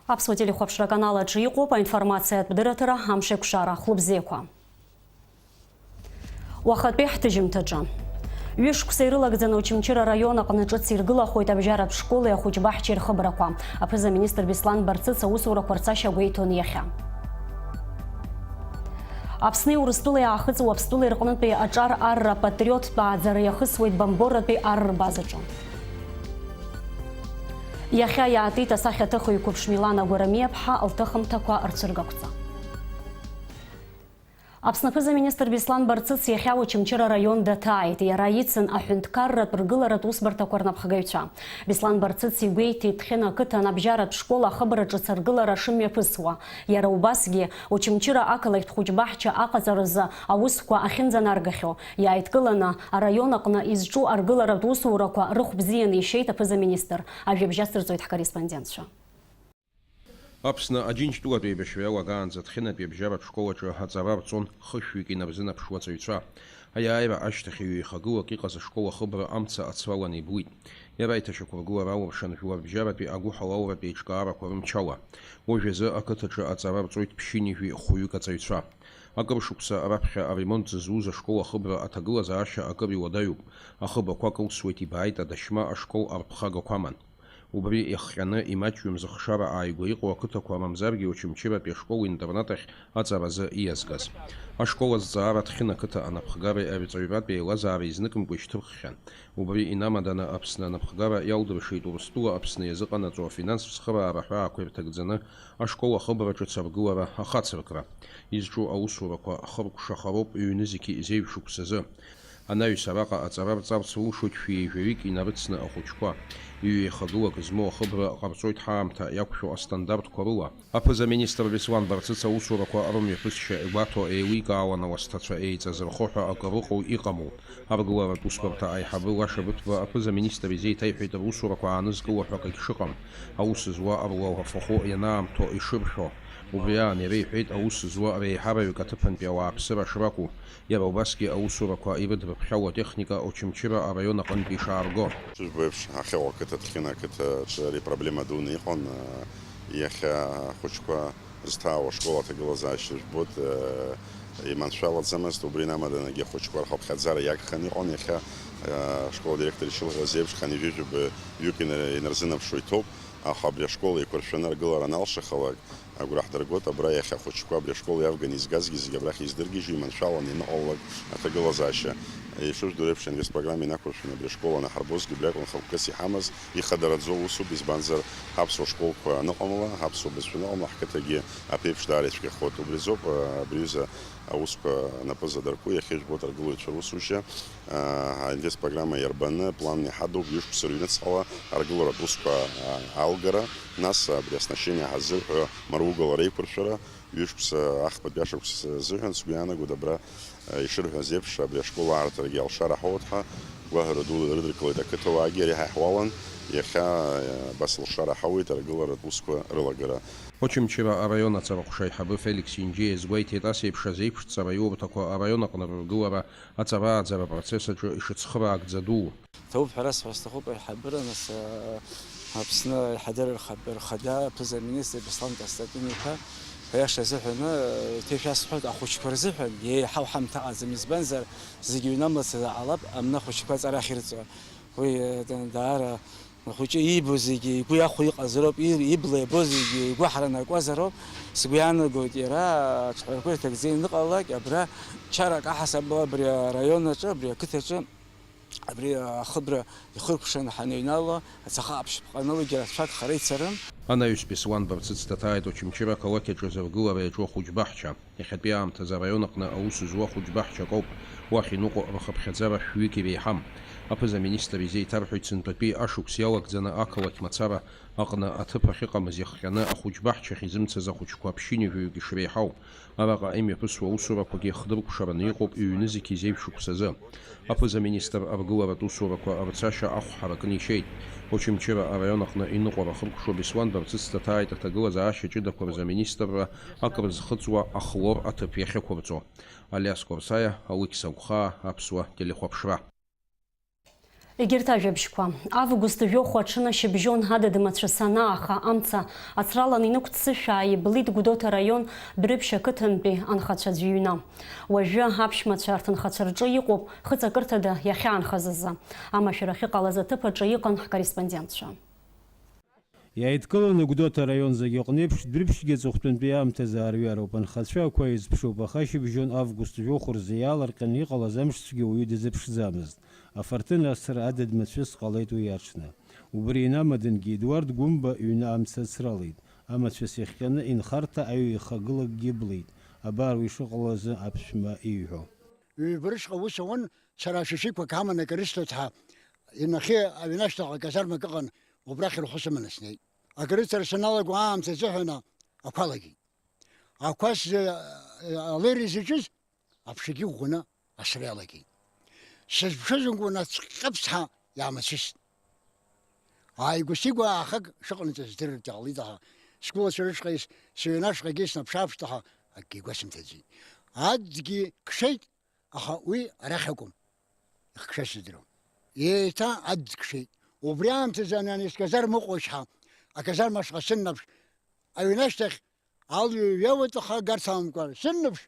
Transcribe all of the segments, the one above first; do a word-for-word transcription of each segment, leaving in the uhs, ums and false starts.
Аԥсуа телехәаԥшра аканал аҿы иҟоуп аинформациатә дырраҭара «Амшеикәшара». Хәлыбзиақәа. Уахатәи ҳҭыжьымҭаҿы. Ҩышықәса ирылагӡаны Очамчыра араион аҟны ҿыц иргылахоит абжьаратә школи ахәыҷбаҳчеи рхыбрақәа. Аԥыза-министр Беслан Барцыц аусурақәа рцашьа гәеиҭон иахьа. Аԥсни Урыстәылеи аахыҵуа Аԥстәылеи рҟнытәи аҿар арра патриоттә ааӡара иахысуеит Бамборатәи ар рбазаҿы. Иахьа иаатит асахьаҭыхҩы қәыԥш Милана Гәарамиаԥҳа лҭыхымҭақәа рцәыргақәҵа. Аԥсны аԥыза-министр Беслан Барцыц иахьа Очамчыра араион даҭааит. Иара ицын аҳәынҭқарратә ргыларатә усбарҭақәа рнапхгаҩцәа. Беслан Барцыц игәеиҭеит Ҭхьына ақыҭан абжьаратә школ ахыбраҿы царгылара шымҩаԥысуа. Иара убасгьы, Очамчыра ақалақьтә хәыҷбаҳча аҟаҵаразы аусқәа ахьынӡанаргахьоу иааидкыланы, араион аҟны изҿу аргыларатә усурақәа рыхә бзианы ишьеит аԥыза-министр. Ажәабжь ацырҵоит ҳкорреспондентцәа. Аԥсны Аџьынџьтәылатә еибашьра иалагаанӡа Ҭхьынатәи абжьаратә школ аҿы аҵара рҵон хышәҩык инарзынаԥшуа аҵаҩцәа. Аиааира ашьҭахь ҩеихагылак иҟаз ашкол ахыбра амца ацраланы иблит. Иара иҭашьақәыргылара алыршан жәларбжьаратәи агәыҳалалратә еиҿкаарақәа рымчала. Уажәазы ақыҭаҿы аҵара рҵоит ԥшьынҩажәи хәҩык аҵаҩцәа. Акыр шықәса раԥхьа аремонт зызуз ашкол ахыбра аҭагылазаашьа акыр иуадаҩуп. Ахыбрақәа кылсуеит, ибааит адашьма ашкол арԥхагақәа аман. Убри иахҟьаны имаҷҩым зыхшара ааигәа иҟоу ақыҭақәа, мамзаргьы Очамчыратәи ашкол-интернат ахь аҵаразы ииазгаз. Ашкол азҵаара Ҭхьына ақыҭа анапхгареи арҵаҩратәи аилазаареи изныкымкәа ишьҭырххьан. Убри инамаданы Аԥсны анапхгара иалдыршеит Урыстәыла Аԥсны иазыҟанаҵо афинанстә цхыраара ҳәаақәа ирҭагӡаны ашкол ахыбра ҿыц аргылара ахацыркра. Изҿу аусурақәа хыркәшахароуп ҩнызқьи зеижә шықәсазы. Анаҩс араҟа аҵара рҵарц рылшоит шәи ҩажәаҩык инарыцны ахәыҷқәа. Ҩеихагылак змоу ахыбра ҟарҵоит ҳаамҭа иақәшәо астандартқәа рыла. Аԥыза-министр Беслан Барцыц аусурақәа рымҩаԥысшьа игәаҭо еиликаауан ауасҭацәа еиҵазырхо ҳәа акыр ыҟоу иҟаму. Аргыларатә усбарҭа аиҳабы Лаша Быҭәба аԥыза-министр изеиҭаиҳәеит русурақәа аанызкыло ҳәа акагь шыҟам, аус зуа руал афахәы ианаамҭоу ишыршәо. Убри аан иара иҳәеит аус зуа реиҳараҩык аҭыԥантәи ауааԥсыра шракәу, иара убасгьы аусурақәа ирыдрыԥхьало атехника Очамчыра араион аҟынтәи ишаарго. Шыжәбо еиԥш, Ахьаҟа ақыҭа, Ҭхьына ақыҭаҿы ари проблема дуны иҟан. Иахьа ахәыҷқәа зҭаау ашкол аҭагылазаашьа жәбоит, э, иманшәалаӡамызт, убри инамаданагьы ахәыҷқәа рхыԥхьаӡара иагханы иҟан. Иахьа, э, ашкол адиректор ишылҳәаз еиԥш, хынҩажәи жәаба ҩык инар-, инарзынаԥшуа иҭоуп, аха абри ашкол еиқәыршәаны аргылара аналшахалак, агәра ҳдыргоит, абра иахьа ахәыҷқәа абри ашкол иавганы изгазгьы зегьы абрахь еиздыргьежьуа, иманшәаланы ианыҟалалак аҭагылазаашьа. Ишыжәдыруа еиԥш, аинвестпрограмма инақәыршәаны абри ашкол анаҳарбозгьы убриакәын хықәкыс иҳамаз, ихадараӡоу усуп, избанзар, ҳаԥсуа школқәа аныҟамла, ҳаԥсуа бызшәа аныҟамла, ҳқыҭагьы аԥеиԥш даара ицәгьахоит. Убри азоуп, а, абри аҩыза аусқәа напы задарку иахьа ижәбоит аргылаҩцәа русушьа. А, аинвестпрограмма иарбаны, планны иҳадуп, ҩышықәса рыҩныҵҟала аргыларатә усқәа, а, алгара, нас абри оснащение ҳаззырҳәо маругала реиқәыршәара, ҩышықәса, ахԥатәи ашықәс азыҳәан, сгәы иаанагоит, абра, э, ишырҳәаз еиԥш, абри ашкол аарҭарагьы алшара ҳауеит ҳәа гәаҳәара ду рыдыркылеит ақыҭауаагьы, ари ҳа иаҳуалын, иахьа, э, абас алшара ҳауеит аргыларатә усқәа рылагара. Очамчыра араион аҵараҟәша аиҳабы Феликс Инџьиа иазгәеиҭеит, ас еиԥш азеиԥшҵара аиурҭақәа араион аҟны рыргылара аҵарааӡара апроцесс аҿы ишыцхыраагӡа дуу. Ҭабуп ҳәа расҳәар сҭахуп, аиҳабыра, нас, а, Аԥсны аиҳадыра рхатә-, рхада, аԥыза-министр Беслан Константин-иԥа, аиаша азыҳәан, а, еиҭа ишәасҳәоит, ахәыҷқәа рзыҳәан еиҳау ҳамҭа аҟаӡам, избанзар, зегьы ҩнамлацызар ҟалап, амны ахәыҷқәа аҵара ахьырҵо. Уи, а, да-, даара ахәыҷы иибо зегьы, игәы иахәо иҟазароуп, и-, ибла иабо зегьы игәы ҳаранакуазароуп. Сгәы иаанагоит, иара аҽҳәарақәа ирҭагӡаны иҟалалак, абра чарак аҳасабала абри араион аҿы, абри ақыҭаҿы, абри ахыбра ихыркәшаны ҳаныҩнало, ацаха аԥшьбаҟа анылогьы рацәак хара ицарым. Анаҩс Беслан Барцыц даҭааит Очамчыра ақалақь аҿы зыргылара иаҿу ахәыҷбаҳча. Иахьатәи аамҭазы араион аҟны аус зуа ахәыҷбаҳча акоуп, уахь иныҟәо рхыԥхьаӡара шәҩык иреиҳам. Аԥыза-министр изеиҭарҳәеит, сынтәатәи ашықәс иалагӡаны ақалақь мацара аҟны аҭыԥ ахьыҟамыз иахҟьаны ахәыҷбаҳчахь изымцаз ахәыҷқәа ԥшьынҩажәаҩык ишреиҳау. Араҟа имҩаԥысуа аусурақәагьы хдыркәшараны иҟоуп ҩ-нызқьи зеижә шықәсазы. Аԥыза-министр аргыларатә усурақәа рцашьа ахә ҳаракны ишьеит. Очамчыра араион аҟны иныҟәара хыркәшо Беслан Барцыц даҭааит аҭагылазаашьа ҷыдақәа рзы аминистрра акрызхыҵуа ахлор аҭыԥ иахьықәырҵо. Алиас Қәарсаиа, Алықьса Гәхаа, Аԥсуа телехәаԥшра. Егьырҭ ажәабжьқәа. Август жәохә аҽны шьыбжьон адыд-мацәыс анааха, амца ацралан инықәццышәаа иблит Гәдоуҭа араион Дәрыԥшь ақыҭантәи анхацәа аӡәы иҩны. Уажәы аԥшәмацәа рҭынхацәа рҿы иҟоуп, хыҵакырҭада иахьаанхаз азы. Амашәыр ахьыҟалаз аҭыԥ аҿы иҟан ҳкорреспондентцәа. Иааидкыланы Гәдоуҭа араион зегьы аҟны еиԥш, Дәрыԥшьгьы аҵыхәтәантәи аамҭазы аарҩароуп. Анхацәа ақәа иазԥшуп, аха шьыбжьон август жәохә рзы иаалырҟьаны иҟалаз амшцәгьа уаҩы дазыԥшӡамызт. Афырҭын асра адыд-мацәыс ҟалеит уи аҽны. Убри инамадангьы Едуард Гәымба иҩны амца ацралеит. Амацәыс иахҟьаны инхарҭа аҩеихагылакгьы блит. Абар уи шыҟалаз аԥшәма ииҳәо. Ҩба рышҟа аус ауан, сара ашәишәиқәак ҳаман акрысҭоит ҳәа, инахьхьи аҩны ашьҭахь аказармак ыҟан, убрахь рхәы сыманы снеит. Акрыцара саналаго аамҭа азыҳәан ақәа алагеит. Ақәа сзы, алеира изаҿыз аԥшагьы ӷәӷәаны асра иалагеит. Сызԥшыз унаҵҟьаԥсҳа иаамацәыст. Ааигәа-сигәа аахак шыҟанаҵаз здырыртә иҟалеит, аха сгәылацәа рышҟа ес-, сыҩнашҟагьы снаԥш-ааԥшит, аха акгьы игәасымҭаӡеит. Адгьы кшеит, аха уи арахь акәым, ихкшаз сыздыруам. Еиҭа адгьы кшеит. Убри аамҭазы ани ани сказарма ыҟоушь ҳәа, аказарма ашҟа сыннаԥш, аҩны ашьҭахь алҩа ҩеиуеит, аха гарц аламкәа сыннаԥш,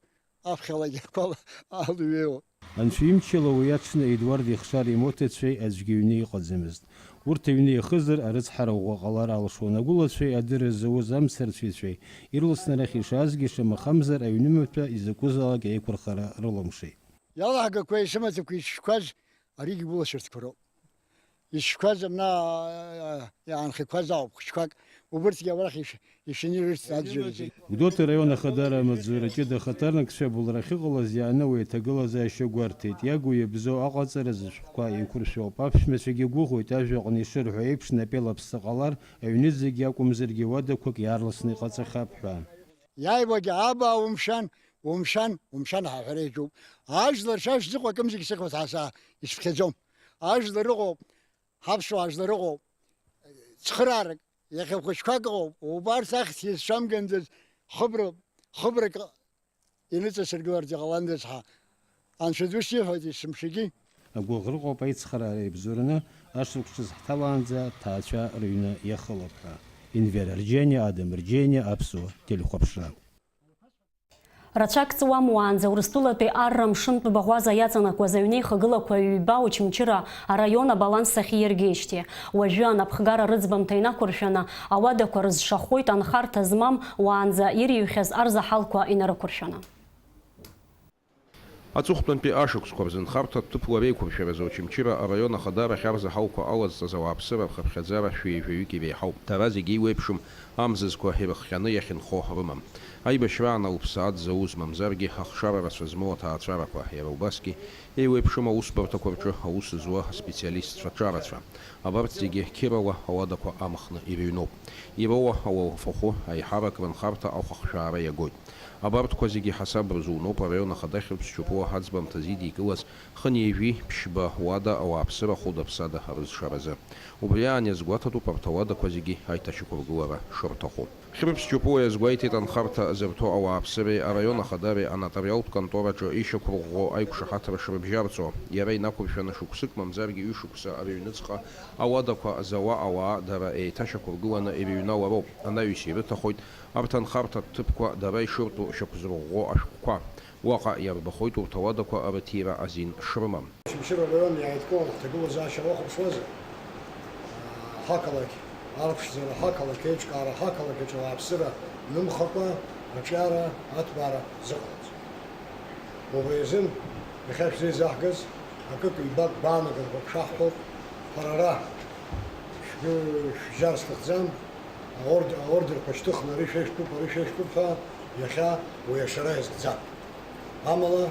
аԥхьалагьы ақәа алҩа ҩеиуа. Анцәа имчала уи аҽны Едуард ихшара имоҭацәеи аӡәгьы аҩны иҟаӡамызт. Урҭ аҩны иахызар, арыцҳара ӷәӷәа ҟалар алшон. Агәылацәеи адырра зауз амцарцәеицәеи ирласны арахь ишаазгьы, шамахамзар, аҩнымаҭәа изакәызаалак еиқәырхара рылымшеит. Иалаҳгақәеи сымаҭәақәеи ишшәқәаз аригьы гәылашьырҭқәа роуп. Ишшәқәаз абна, иаанхақәаз ауп, хәыҷқәак. Убырҭгьы абрахь иш-, ишьаны ирырҭеит аӡәӡәарагьы. Гәдоуҭа араион ахадара амаҵзура ҷыда ахаҭарнакцәа абылра ахьыҟалаз иааны уи аҭагылазаашьа гәарҭеит. Иагу иабзоу аҟаҵаразы ашәҟәқәа еиқәыршәоуп. Аԥшәмацәагьы гәыӷуеит, ажәаҟны ишырҳәо еиԥш, напел аԥсы ҟалар, аҩны зегьы акәымзаргьы ауадақәак иаарласны иҟаҵахап ҳәа. Иааиуагьы абаа умшәан, умшәан, умшәан ҳәа аҳәара иаҿуп. Ажәлар шәа шәзыҟоу акымзарак сыхьуеит ҳәа са исыԥхьаӡом. Ажәлар ыҟоуп, ҳаԥсуаа жәлар ыҟоуп, цхыраарак, иахьа хәыҷқәак ыҟоуп, убарҭ ахьҭа изшәамгандаз хыбра, хыбрак иныҵасыргыларц иҟаландаз ҳәа, Анцәа ду сиҳәоит есымшагьы. Агәыӷра ыҟоуп аицхыраара иабзоураны, ашықәс шазҳҭалаанӡа ҭаацәа рыҩны иахылап ҳәа. Инвер Арџьениа, Адам Арџьениа, Аԥсуа телехәаԥшра. Рацәак ҵуам уаанӡа Урыстәылатәи арра мшынтә баӷәаза иаҵанакуаз аҩнеихагылақәа ҩба Очамчыра араион абаланс ахьииргеижьҭеи. Уажәы анапхгара рыӡбамҭа инақәыршәаны, ауадақәа рызшахоит анхарҭа змам уаанӡа ирыҩхьаз арзаҳалқәа инарықәыршәаны. Аҵыхәтәантәи ашықәсқәа рзы нхарҭатә ҭыԥла реиқәыршәаразы Очамчыра араион ахадарахь арзаҳалқәа алазҵаз ауааԥсыра рхыԥхьаӡара шәи жәаҩык иреиҳауп. Дара зегьы еиуеиԥшым, амзызқәа ирыхҟьаны иахьынхо рымам. Аибашьраан алԥсаа дзауз, мамзаргьы ахшара рацәа змоу аҭаацәарақәа, иара убасгьы еиуеиԥшым аусбарҭақәа рҿы аус зуа аспециалистцәа ҿарацәа. Абарҭ зегьы қьырала ауадақәа амхны ирыҩноуп. Ироуа ауалафахәы аиҳарак рынхарҭа ахәахшәаара иагоит. Абарҭқәа зегьы ҳасаб рзуноуп араион ахада Хьрыԥс Џьопуа аӡбамҭазы идикылаз хынҩажәи ԥшьба уада ауааԥсыра хәыда-ԥсада рызшаразы. Убри аан иазгәаҭатәуп арҭ ауадақәа зегьы аиҭашьақәыргылара шырҭаху. Хьрыԥс Џьопуа иазгәеиҭеит анхарҭа зырҭо ауааԥсыреи араион ахадареи анотариалтә контораҿы ишьақәырӷәӷәо аиқәшаҳаҭра шрыбжьарҵо. Иара инақәыршәаны шықәсык мамзаргьы ҩышықәса рыҩныҵҟа ауадақәа зауа ауаа дара еиҭашьақәыргыланы ирыҩналароуп, анаҩс ирыҭахоит арҭ анхарҭатә ҭыԥқәа дара ишыртәу шьақәзырӷәӷәо ашәҟәқәа. Уаҟа иарбахоит урҭ ауадақәа рыҭира азин шрымам. Очамчыра араион иааидкылан ҳҭагылазаашьа уахәаԥшуазар, ҳақалақь арԥшӡара, ҳақалақь еиҿкаара, ҳақалақь аҿы ауааԥсыра нымхакәа аҿиара, аҭбаара зыҟалаӡом. Убри азын иахьа шәзеизаҳгаз акык-ҩбак гәаанагарақәак шәаҳҳәоит, ҳәарада шәгәы шәжьар сҭахӡам, аорд-, аордерқәа шьҭыхны ари шәа ишәтәуп, ари шәа ишәтәуп ҳәа иахьа уи ашара иазкӡам. Амала,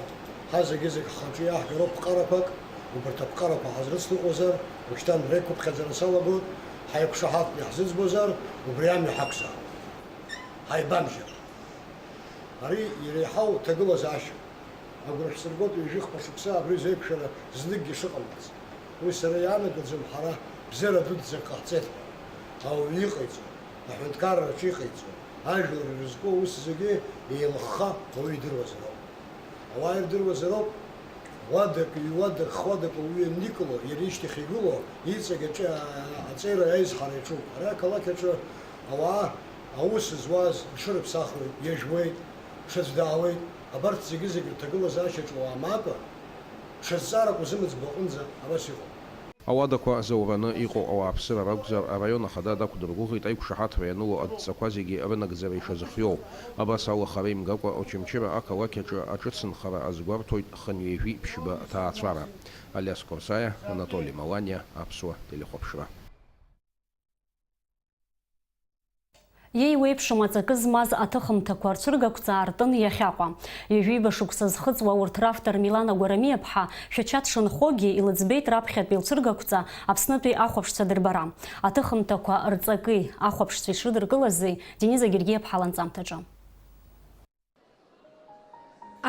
ҳа зегьы-зегь ҳхаҿы иааҳгароуп ԥҟарақәак, убарҭ аԥҟарақәа ҳазрыцныҟәозар, ушьҭан реиқәыԥхьаӡара салагоит, ҳаиқәшаҳаҭтә иаҳзыӡбозар, убри амҩа ҳақәзаап. Ҳаибамжьап. Ари иреиҳау ҭагылазаашьоуп. Агәра шәсыргоит ҩажәи хԥа шықәса абри зеиқәшәара зныкгьы шыҟамлац. Уи сара иаанагаӡом ҳара бзиара дуӡӡак ҟаҳҵеит ҳәа. Ауаҩы иҟаиҵо, аҳәынҭқарраҿы иҟаиҵо, ажәлар ирызку аус зегьы еилыхха ауаҩы идыруазароуп. Ауаа ирдыруазароуп, Уадак, ҩ-уадак, х-уадак ауаҩы ианикыло, иара ишьҭахь игылоу, иҵегь аҿы аҵеира аизҳара иаҿуп. Ара ақалақь аҿы ауаа аус зуаз рҽырыԥсахуеит, иажәуеит, ҽаӡә даауеит. Абарҭ зегьы-зегь рҭагылазаашьаҿы уаамаакәа, ҽазҵаарак узымыӡбо аҟынӡа абас иҟоуп. Ауадақәа заураны иҟоу ауааԥсыра ракәзар, араион ахада дақәдыргәыӷит аиқәшаҳаҭра ианыло адҵақәа зегьы рынагӡара ишазыхиоу. Абас ала хара имгакәа Очамчыра ақалақь аҿы аҿыцынхара азгәарҭоит хынҩажәи ԥшьба аҭаацәара. Алиас Қорсаиа, Анатоли Маланиа, Аԥсуа телехәаԥшра. Иеиуеиԥшым аҵакы змаз аҭыхымҭақәа рцәыргақәҵа аартын иахьаҟа. Ҩажәиба шықәса зхыҵуа урҭ равтор Милана Гәарамиаԥҳа Шәача дшынхогьы илыӡбеит раԥхьатәи лцәыргақәҵа Аԥснытәи ахәаԥшцәа дырбара. Аҭыхымҭақәа рҵаки ахәаԥшцәа ишрыдыркылази Дениза Гергиаԥҳа ланҵамҭаҿы.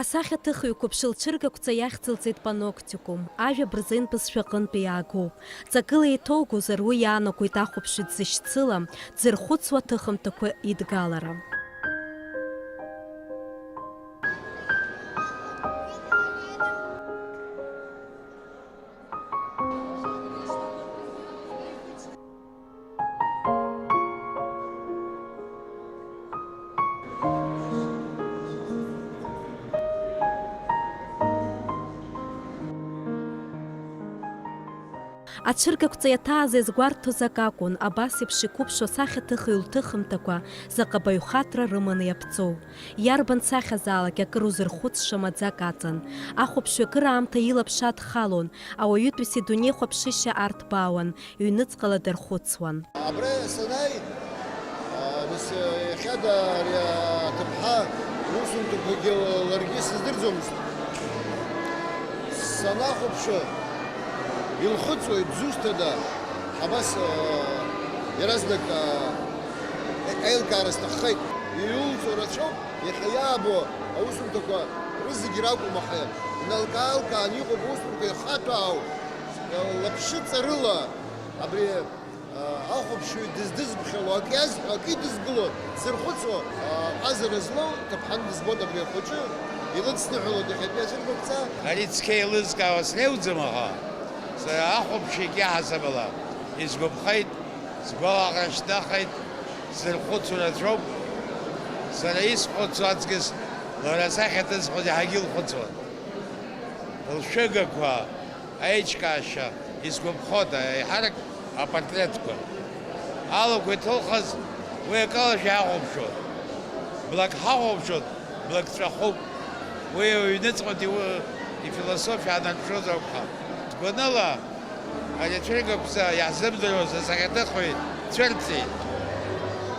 Асахьаҭыхҩы қәыԥш лцәыргақәҵа иахьӡылҵеит паноктикум, ажәа бырзен бызшәаҟынтәи иаагоуп. Ҵакыла еиҭоугозар, уи иаанагоит ахәаԥшҩы дзышьцыла, дзырхәыцуа аҭыхымҭақәа идгалара. Ацәыргақәҵа иаҭааз иазгәарҭоз акы акәын, абас еиԥш иқәыԥшу асахьаҭыхҩы лҭыхымҭақәа заҟа баҩхатәра рыманы иаԥҵоу. Иарбан сахьазаалак акыр узырхәыцша маӡак аҵан. Ахәаԥшҩы акыраамҭа илаԥш адхалон, ауаҩытәыҩса идунеихәаԥшышьа арҭбаауан, ҩныҵҟала дархәыцуан. Абра санааи, а, нас, а, иахьада ари аҭыԥҳа иусумҭақәагьы ларгьы сыздырӡомызт. Санахәаԥшуа, илхыҵуеит, зусҭада, абас, а, иаразнак, а, аилкаара сҭаххеит. Иулҵуа рацәоуп, иахьа иаабо аусумҭақәа рызегьы ракәым, аха иналкаалкаан иҟоуп аусумҭа ихаҭәаау, лаԥшыҵарыла абри Ахәаԥшҩы дыздызԥхьало, акы иазҳәо, акы идызгыло, дзырхәыцуа, аҟазара злоу ҭыԥҳан дызбоит абри ахәыҷы, илыдсныҳәалоит иахьатәи ацәыргақәҵа. Ари цқьа еилызкаауа среиуӡам, аха сара ахәаԥшҩы егьи ҳасабала исгәаԥхеит, сгәалаҟара шьҭнахит, сзырхәыцуа рацәоуп. Сара исхәыцуа аҵкыс лара асахьаҭыхҩы иаҳагьы илхәыцуан. Лшәыгақәа, аиҿкаашьа, исгәаԥхоит, аиҳарак апортретқәа. Алақәа иҭылхыз уи акалашәа иаҳхәаԥшуан. Блак ҳахәаԥшуан, блак ҵәахуп. Уи аҩныҵҟатәи у-, ифилософиа анарԥшуаз акәхап. Гәаныла, ари ацәыргақәҵа иаҳзымдыруаз асахьаҭыхҩы цәырҵит.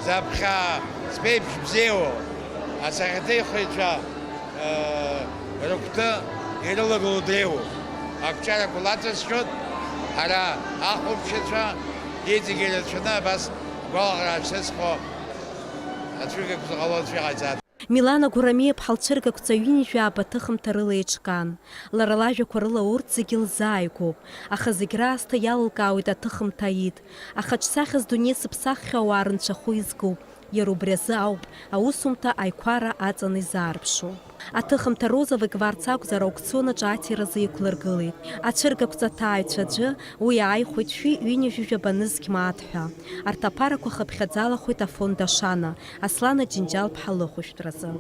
Заԥхьа зԥеиԥш бзиоу асахьаҭыхыҩцәа рыгәҭа ирылагылоу дреиуоуп. Акәҷарақәа лаҵасшьоит, ҳара ахәаԥшцәа иҵегьы ирацәаны абас гәалаҟара шьҭызхуа ацәыргақәҵа ҟалозшәа иҟаиҵааит. Милана Гәарамиаԥҳа лцәыргақәҵа ҩынҩажәи жәаба ҭыхымҭа рыла еиҿкаан. Лара лажәақәа рыла урҭ зегьы лзааигәоуп, аха зегь раасҭа иалылкаауеит аҭыхымҭа аид. Ахаҿсахьа здунеи сыԥсаххьоу ауаа рынцәахәы изкуп. Иара убри азы ауп аусумҭа аиқәара аҵаны изаарԥшу. Аҭыхымҭа Розовик варц акәзар, аукцион аҿы аҭиразы иқәлыргылеит. Ацәыргақәҵа аҭааҩцәа аӡәы уи ааихәеит шәи ҩынҩажәи жәаба нызқь мааҭ ҳәа. Арҭ аԥарақәа хыԥхьаӡалахоит Афон Дашана, Аслана Џьынџьал-ԥҳа лыхәышәтәразы.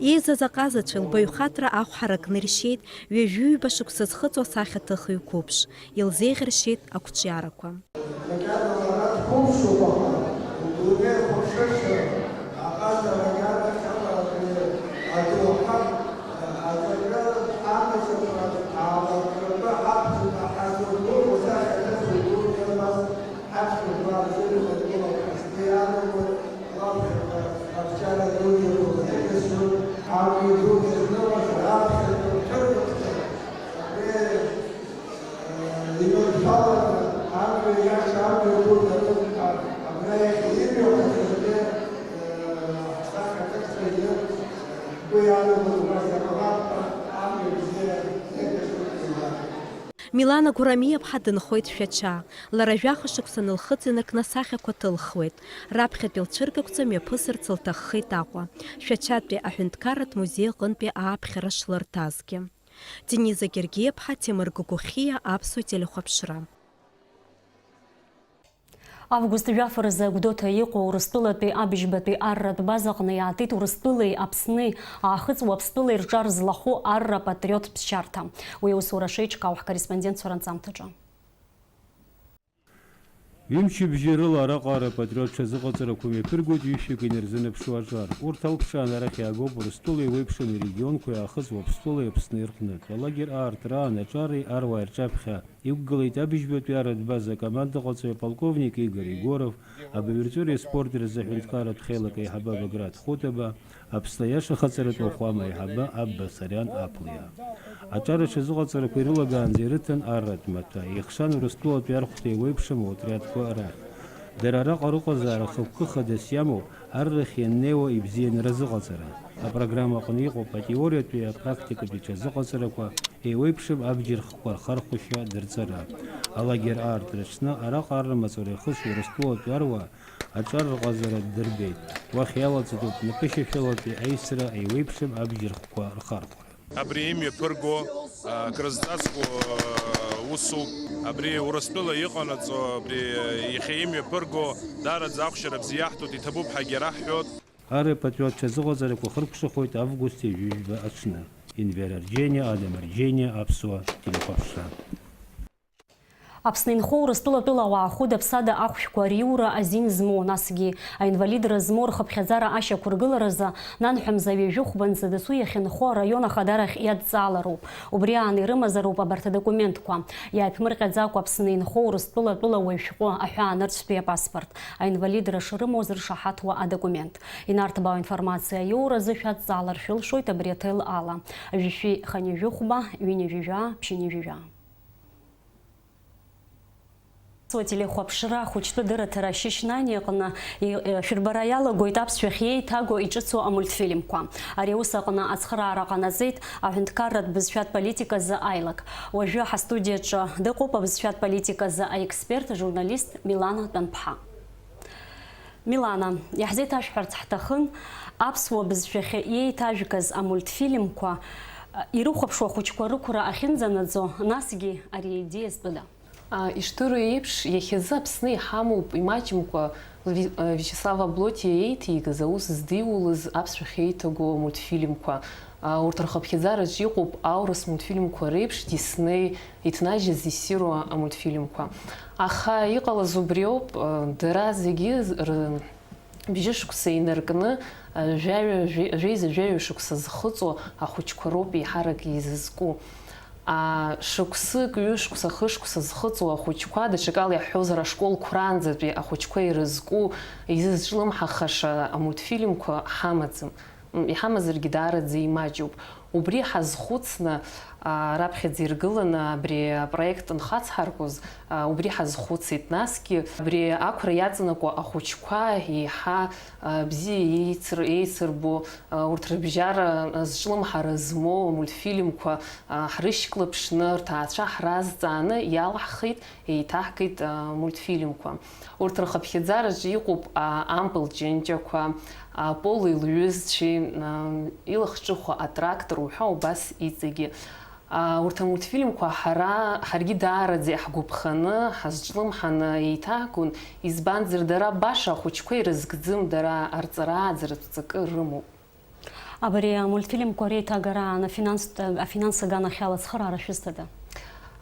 Еизаз аҟазацәеи лбаҩхатәра ахә ҳаракны иршьеит ҩажәи ҩба шықәса зхыҵуа асахьаҭыхҩы қәыԥш, илзеиӷьаршьеит ақәҿиарақәа. Макьана лара дқәымшәоуп, аха лдунеи хәаԥшышьа аҟазара макьана хьамаратәы адоуҳа аҵакы амаҵзақәа аалыртратәы аԥхьаҟа ҳазылбо усахьаҭыхҩы дук иамаз ҳаԥшәмақәа рзыҳәан иҟоу аԥхасҭа иаанагоит лаԥхьаҟа ақәҿиара дуӡӡақәа зегьы зҿу амҩа ду зызнымыз раԥхьатәи рҭыԥ абри Милана Гәарамиаԥҳа дынхоит Шәача. Лара жәаха шықәса анылхыҵ инаркны асахьақәа ҭылхуеит. Раԥхьатәи лцәыргақәҵа мҩаԥысырц лҭаххеит Аҟәа, Шәачатәи аҳәынҭқарратә музеи аҟынтәи ааԥхьара шлырҭазгьы. Дениза Гергиаԥҳа, Темыр Гогохиа, Аԥсуа телехәаԥшра. Август жәаф рзы Гәдоуҭа иҟоу Урыстәылатәи абыжьбатәи арратә базаҟны иаатит Урыстәылеи Аԥсни Аахыҵ Уаԥстәылеи рҿар злахәу арра патриоттә ԥсшьарҭа. Уи аусура шеиҿкаау ҳкорреспондентцәа ранҵамҭаҿы. Ҩымчыбжьа рыла араҟа арра патриоттә ҽазыҟаҵарақәа мҩаԥыргоит ҩышәҩык инарзынаԥшуа аҿар. Урҭ алԥшаан арахь иаагоуп Урыстәыла еиуеиԥшым ирегионқәа Аахыҵ Уаԥстәылеи Аԥсни рҟнытә. Алагер аартра аан аҿари аруааи рҿаԥхьа иқәгылеит абыжьбатәи арратә база акомандаҟаҵаҩ аполковник Игорь Егоров, абаҩрҵәыреи аспорти рзы аҳәынҭқарратә хеилак аиҳабы Баграт Хәытаба, Аԥсны аиаша ахаҵаратә уахәама аиҳабы Абба Сариан Аԥлиа. Аҿар аҽазыҟаҵарақәа ирылагаанӡа ирыҭан арратә маҭәа, еихшан Урыстәылатәи архәҭа еиуеиԥшым аотриадқәа рахь. Дара араҟа рыҟазаара хықәкы хадас иамоу, аррахь ианнеиуа ибзианы разыҟаҵара. Апрограмма аҟны иҟоуп атеориатәи апрактикатәи ҽазыҟаҵарақәа, еиуеиԥшым абџьар хкқәа рхархәашьа дырҵара. Алагер аартра аҽны араҟа арра маҵура иахысуа Урыстәылатәи аруаа аҿар рҟазара дырбеит. Уахь иалаҵатәуп напышьашәалатәи аисра, еиуеиԥшым абџьар хкқәа рхархәара. Абри имҩаԥырго, а, крызҵазкуа, а, усуп. Абри Урыстәыла иҟанаҵо, абри, а, иахьа имҩаԥырго, даараӡа ахәшьара бзиа иаҳҭоит, иҭабуп ҳәагьы раҳҳәоит. Арра патриоттә ҽазыҟаҵарақәа хыркәшахоит август ҩажәижәба аҽны. Енвер Арџьениа, Адам Арџьениа, Аԥсуа телехәаԥшра. Аԥсны инхо Урыстәыла тәылауаа хәыда-ԥсада ахәшәқәа риура азин змоу, насгьы аинвалидра змоу рхыԥхьаӡара ашьақәыргыларазы нанҳәа мза ҩажәи хәбанӡа дасу иахьынхо араион ахадарахь иадҵаалароуп. Убри аан ирымазароуп абарҭ адокументқәа. Иааиԥмырҟьаӡакәа Аԥсны инхо Урыстәыла тәылауаҩ шәҟәы, аҳәаанырцәтәи апаспорт, аинвалидра шрымоу зыршаҳаҭуа адокумент. Инарҭбаау информациа аиоуразы шәадҵаалар шәылшоит абри аҭел ала: жәшәи ханижәи хәба, ҩынҩажәи жәа, ԥшьынҩажәи жәа. Аԥсуа телехәаԥшра ахәыҷтәы дырраҭара Шьышьнани аҟны и-, э, шәырбара иалагоит аԥсшәахь еиҭаго иҿыцу амультфильмқәа. Ари аус аҟны ацхыраара ҟанаҵеит аҳәынҭқарратә бызшәатә политиказы аилак. Уажәы ҳастудиаҿы дыҟоуп абызшәатә политиказы аексперт, ажурналист Милана Тәанԥҳа. Милана, иаҳзеиҭашәҳәарц ҳҭахын, аԥсуа бызшәахьы иеиҭажәгаз амультфильмқәа, э, ирыхәаԥшуа ахәыҷқәа рықәра ахьынӡанаӡо, насгьы ари аидеиа зтәыда? А, ишдыру еиԥш, иахьазы Аԥсны иҳамоуп имаҷымкәа Ви-, а, Виачеслав Аблотиа иеиҭеигаз аус здиулаз аԥсшәахь еиҭаго амультфильмқәа. А, урҭ рхыԥхьаӡараҿы иҟоуп аурыс мультфильмқәа реиԥш Диснеи иҭнажьыз иссиру амультфильмқәа. Аха иҟалаз убри ауп, а, дара зегьы з-, р-, Бжьышықәса инаркны, жәаҩа, жәеиза жәаҩа шықәса зхыҵуа ахәыҷқәа роуп еиҳарак изызку. А, шықәсык, ҩышықәса, хышықәса зхыҵуа ахәыҷқәа, даҽакала иаҳҳәозар, ашколқәраанӡатәи ахәыҷқәа ирызку, изызҿлымҳахаша амультфильмқәа ҳамаӡам. М, иҳамазаргьы даараӡа имаҷуп. Убри ҳазхәыцны, а, раԥхьаӡа иргыланы абри апроект анхацҳаркуаз, а, убри ҳазхәыцит. Насгьы абри ақәра иаҵанакуа ахәыҷқәа еиҳа, а, бзиа еицыр-, еицырбо, а, урҭ рыбжьара зҿлымҳара змоу амультфильмқәа, а, ҳрышьклаԥшны, рҭаацәа ҳразҵааны иалаҳхит, еиҭаҳгеит, а, мультфильмқәа. Урҭ рхыԥхьаӡараҿы иҟоуп, а, ампыл ҷынҷақәа, а, Полои лҩызцәеи, а, илахҿыху атрактор уҳәа убас иҵегьы. А, урҭ амультфильмқәа ҳара, ҳаргьы даараӡа иаҳгәаԥханы, ҳазҿлымҳаны еиҭаҳгон, избанзар, дара баша ахәыҷқәа ирызкӡым, дара арҵара ааӡаратә ҵакы рымоуп. Абри амультфильмқәа реиҭагара афинанстә, афинанс аганахьала ацхыраара шәызҭада?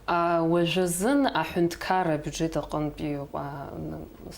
А, уажәазын аҳәынҭқарра абиуџьет аҟынтәи, а,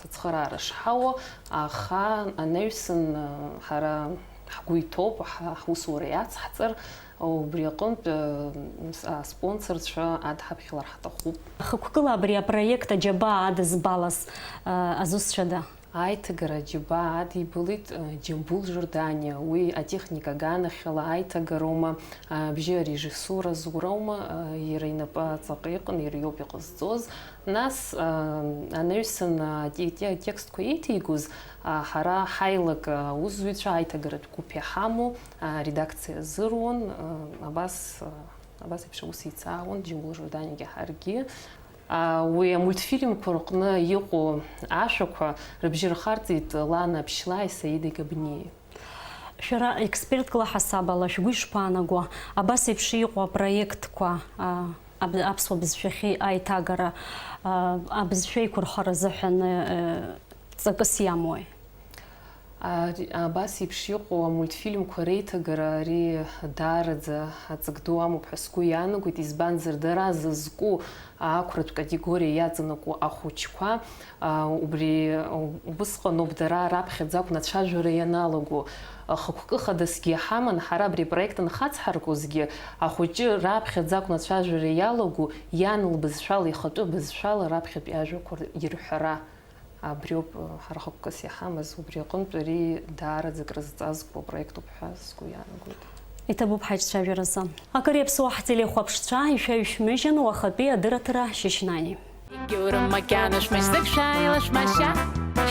ацхыраара шҳауа, аха анаҩсан, а, ҳара ҳгәы иҭоуп, ҳа-, ҳусура иацҳҵар, убри аҟынтә, а, с-, аспонсорцәа адҳаԥхьалар ҳҭахуп. Хықәкыла абри апроект аџьабаа адызбалаз, а, азусҭцәада? Аиҭагара аџьабаа адибылеит, э, Џьамбул Жорданиа. Уи атехника аганахьала аиҭагароума, э, абжьы арежиссура зуроума, э, иара инапы аҵаҟа иҟан, иара иоуп иҟазҵоз. Нас, э, анаҩсан, э, те-, те-, атекстқәа еиҭеигоз, э, ҳара ҳаилак, э, аусзуҩцәа аиҭагаратә гәыԥ иҳамоу, э, аредакциа азыруан, э, абас, э, абас еиԥш аус еицаауан Џьамбул Жорданиагьы ҳаргьы. А, уи амультфильмқәа рҟны иҟоу ашәақәа рыбжьы рхарҵеит Лана Аԥшьлааи Саида Габниеи. Шәара експертк лаҳасаб ала шәгәы ишԥаанаго, абас еиԥш иҟоу апроектқәа, а, аб-, аԥсуа бызшәахьы аиҭагара, а, абызшәа еиқәырхара азыҳәан, э, ҵакыс иамои? Ари, абас еиԥш иҟоу амультфильмқәа реиҭагара ари даараӡа аҵак ду амоуп ҳәа сгәы иаанагоит, избанзар, дара зызку аақәратә категориа иаҵанакуа ахәыҷқәа, а, убри убысҟаноуп дара раԥхьаӡа акәны ацәажәара ианалаго. Ахықәкы хадасгьы иҳаман, ҳара абри апроект анхацҳаркуазгьы, ахәыҷы раԥхьаӡа акәны ацәажәара иалаго, иан лбызшәала, ихатәы бызшәала раԥхьатәи ажәақәа ирҳәара. Абриоуп, ҳара хықәкыс иҳамаз, убри аҟынтә ари даараӡа акрызҵазкуа проектуп ҳәа сгәы иаанагоит. Иҭабуп ҳаиҿцәажәаразы. Акыр иаԥсоу ҳтелехәаԥшцәа, ишәаҩшәмыжьын уахатәи адырраҭара Шьышьнани. Егьаурым макьана шәмыжьӡак шәааила шәмашьа.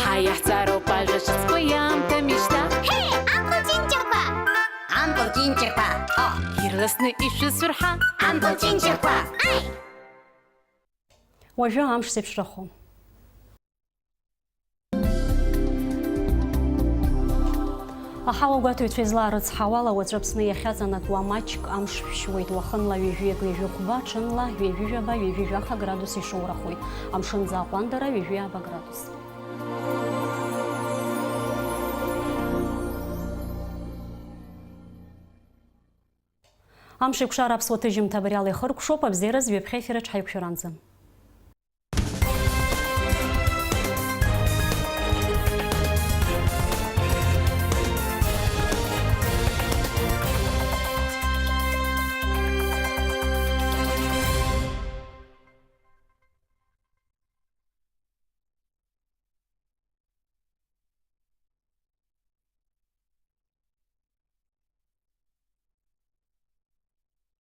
Ҳа иаҳҵароуп ажәа ҿыцқәа иамҭа мижьҭа. Ҳе, анкыл ҷынҷақәа! Анкыл ҷынҷақәа! О! Ирласны ишәысурҳа! Анкыл ҷынҷақәа! Аи! Уажәы амш зеиԥшрахо. Аҳауа гәаҭаҩцәа излаарыцҳауала, уаҵәы Аԥсны иахьаҵанакуа маҷк амш шәшьуеит, уахынла ҩажәиак, ҩажәихәба, ҽынла ҩажәижәаба, ҩажәижәаха градус ишоурахоит, амшын ӡааҟәандара ҩажәиааба градус. Амш еиқәшара аԥсуа ҭыжьымҭа абри ала ихыркәшоуп, абзиараз ҩаԥхьа ефираҿ ҳаиқәшәаранӡа.